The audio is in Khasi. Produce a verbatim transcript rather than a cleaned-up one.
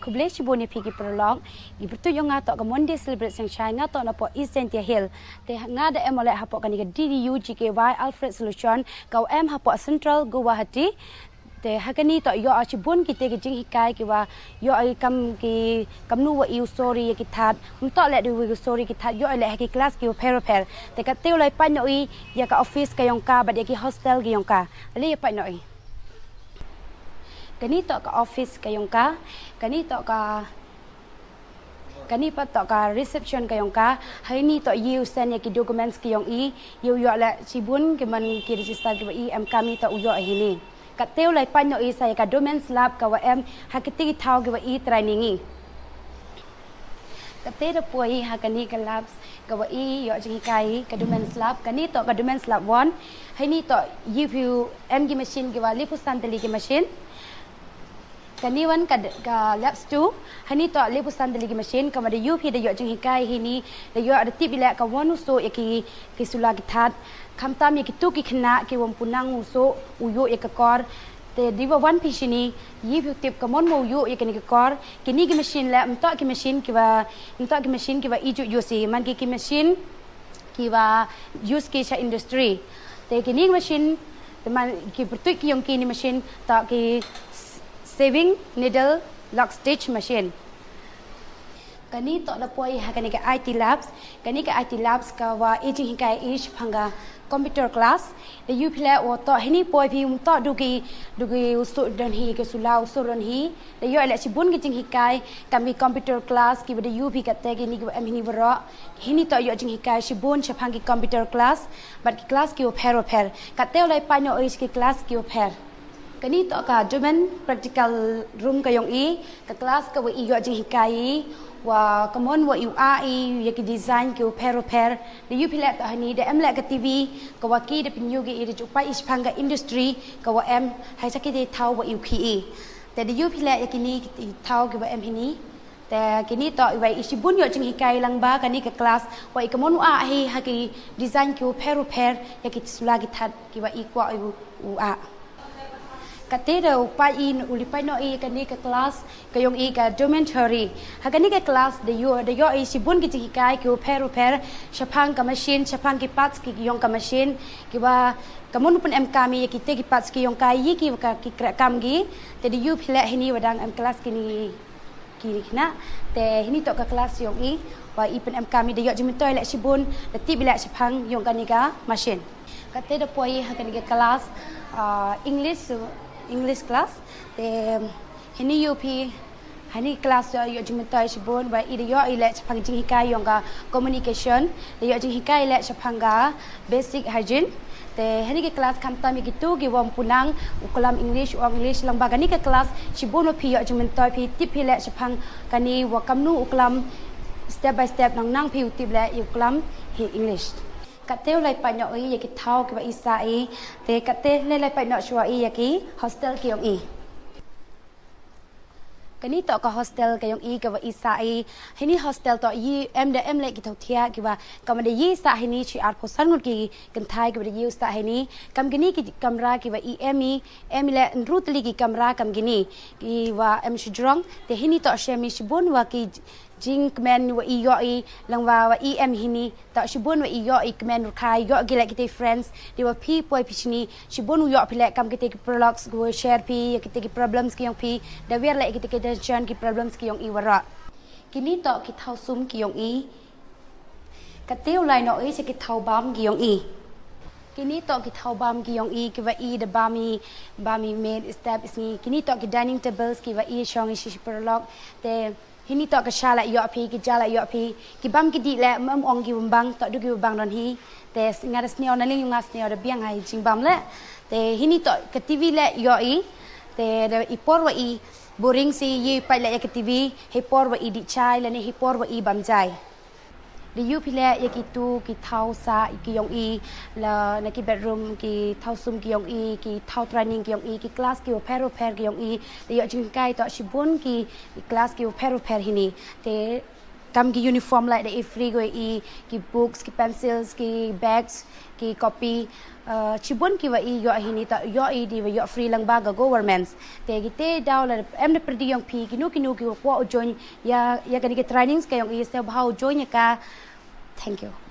Khublei shibun ïa phi ki paralok. Ki pyrtuit ïa nga toh ka Monday Celebrate Sengshai, nga toh napoh East Jaintia Hills. Te nga da em leh hapoh kane ka D D U G K Y Alfred Solution, ka wa em hapoh Central Guwahati. Te ha kane toh ïoh shibun kite ki jinghikai ki wa ïoh i kam ki kamnu wa i u sori ïa ki thad. Ym toh leh da u sori ki thad, ïoh leh ha ki class ki wa pher wa pher. Te katte u lai pait noh i ïa ka office ka yong ka bad ïa ki hostel ki yong ka. Ale ïa pait noh i. Kane toh ka office ka yong ka. Kane toh ka Kane pat toh ka reception ka yong ka. Haini toh ïa u send ïa ki documents ki yong i. Ïa u ïoh leh shibun ki man ki register ki wa i em kam i toh u ïoh hini. Katte u lai pait noh i sa ïa ka Domains Lab ka wa em ha kite ki thaw ki wa i training i. Katte da poi ha kane ka labs ka wa i ïoh jinghikai ka Domains Lab. Kane toh ka Domains Lab one. Haini toh ïa u em ki machine ki wa lipus san tylli ki machine. Kane wan ka, ka labs two, hani toh lipus san tylli ki machine, ka ma da ïoh phi da ïoh jinghikai hini, da ïoh da tip i leh ka wan u soh ïa ki, ki sula ki thad, khamtam ïa kitu ki khynnah ki wa ym pu nang u soh, u ïoh ïa ka kor, te da wa wan phi shini, ïa phi u tip ka mon mo u ïoh ïa kane ka kor, kine ki machine leh, ym toh ki machine ki wa, ym toh ki machine ki wa i ju use, man ki ki machine, ki wa use ki sha industry. Te kine ki machine, te man ki pyrtuit ki yong kine machine, toh ki s-, sewing needle lock stitch machine. Kane toh da poi ha kane ka I T labs, kane ka I T labs ka wa i jinghikai i shaphang ka computer class. Da ïoh phi leh wa toh hini poi phi ym toh du ki, du ki u soh don hi, ki sula u soh don hi. Da ïoh leh shibun ki jinghikai, kam ki computer class, ki wa da ïoh phi katte kine ki wa em hini waroh. Hini toh ïoh jinghikai shibun shaphang ki computer class, bad ki class ki wa pher wa pher. Katte u lai pait noh i ki class ki wa pher. Kane toh ka Domain practical room ka yong i, ka class ka wa i ïoh jinghikai i, wa ka mon wa i u a i, ïa ki design ki wa pher wa pher. Da ïoh phi leh toh hani, da em leh ka T V, ka wa ki da pynïoh ki i da ju pait i shaphang ka industry, ka wa em, hai sa ki te thaw wa i u khi i. Te da ïoh phi leh ïa kine ki thaw ki wa em hini. Te kine toh i wa i shibun ïoh jinghikai lang ba kane ka class wa i ka mon u a hi ha ki design ki u pher u pher ïa ki sula ki thad ki wa i kwah u, u a. Katte da u pait i u li pait noh i kane ka class ka yong i ka dormitory. Ha kane ka class da ïoh, da ïoh i shibun ki jinghikai ki u pher u pher shaphang ka machine, shaphang ki parts ki yong ka machine ki wa ka mon u pyn em kam i ïa kite ki parts ki yong ka i ki wa ka ki kreh kam ki. Te da ïoh phi leh hini wa dang em class kine ki khynnah. Te hini toh ka class yong i wa i pyn em kam i da ïoh jingmyntoi leh shibun da tip i leh shaphang yong kane ka machine. Katte da poi ha kane ka class, ah, English, English class. Te hini ïoh phi Hani class ïoh, ïoh jingmyntoi shibun wa i da ïoh i leh shaphang jinghikai yong ka communication, da ïoh jinghikai leh shaphang ka basic hygiene. Te hani ki class khamtam ïa kitu ki wa ym pu nang u klam English, u ong English lang ba kani ka class shibun wa phi ïoh jingmyntoi phi tip phi leh shaphang kani wa kamnu u klam step by step nang nang phi u tip leh ïa u klam hi English. Katte u lai pait noh i ïa ki thaw ki wa i sah i, te katte lai lai pait noh shuwa i ïa ki hostel ki yong i. Kani toh ka hostel ka yong i ka wa i sah i. Hini hostel toh i em da em leh ki thaw thiah ki wa kam da i sah hini shi arphew san ngut ki kynthai ki wa da i sah hini. Kam kini ki kamra ki wa i em i, em i leh hynriew tylli ki kamra kam kini. Ki wa em shajrong, te hini toh shem i shibun wa ki jingkmen wa i ïoh i lang wa wa i em hini. Toh shibun wa i ïoh i kmen ruh ka ïoh ki leh kite friends. Di wa phi poi phi shini shibun u ïoh phi leh kam kite ki paralok ki wa share phi ïa kite ki problems ki yong phi. Da wer leh kite ki tension ki problems ki yong i waroh. Kini toh ki thaw sum ki yong i. Katte u lai noh i sha ki thaw bam ki yong i. Kini toh ki thaw bam ki yong i ki wa i da bam i, bam i maid step i sngi. Kini toh ki dining tables ki wa i shong i shi shi paralok. Te hini toh ka sha la ïoh phi, ki ja la ïoh phi, ki bam ki dih leh, ym ong ki ym bang, toh du ki wa bang don hi. Te s-, nga da sniew na liang yong nga sniew da biang ha i jingbam leh. Te hini toh ka T V leh ïoh i. Te da i por wa i boring si i pait leh ïa ka T V, hi por wa i dih chai lane hi por wa i bam jai. Da ïoh phi leh ïa kitu ki thaw sah ki yong i, la na ki bedroom ki thaw sum ki yong i, ki thaw training ki yong i, ki class ki wa pher wa pher ki yong i. Da ïoh jingkai toh shibun ki class ki wa pher wa pher hini. Te tam ki uniform leh da i free ko i, ki books, ki pencils, ki bags, ki copy, uh, chibun ki wa i yo hini ta yo i di wa yo free lang ba ga governments. Te ki te daw la em da perdi yong phi kinu kinu ki wa u join ya ya kani ki trainings ka yong i ste bha u join ya ka. Thank you.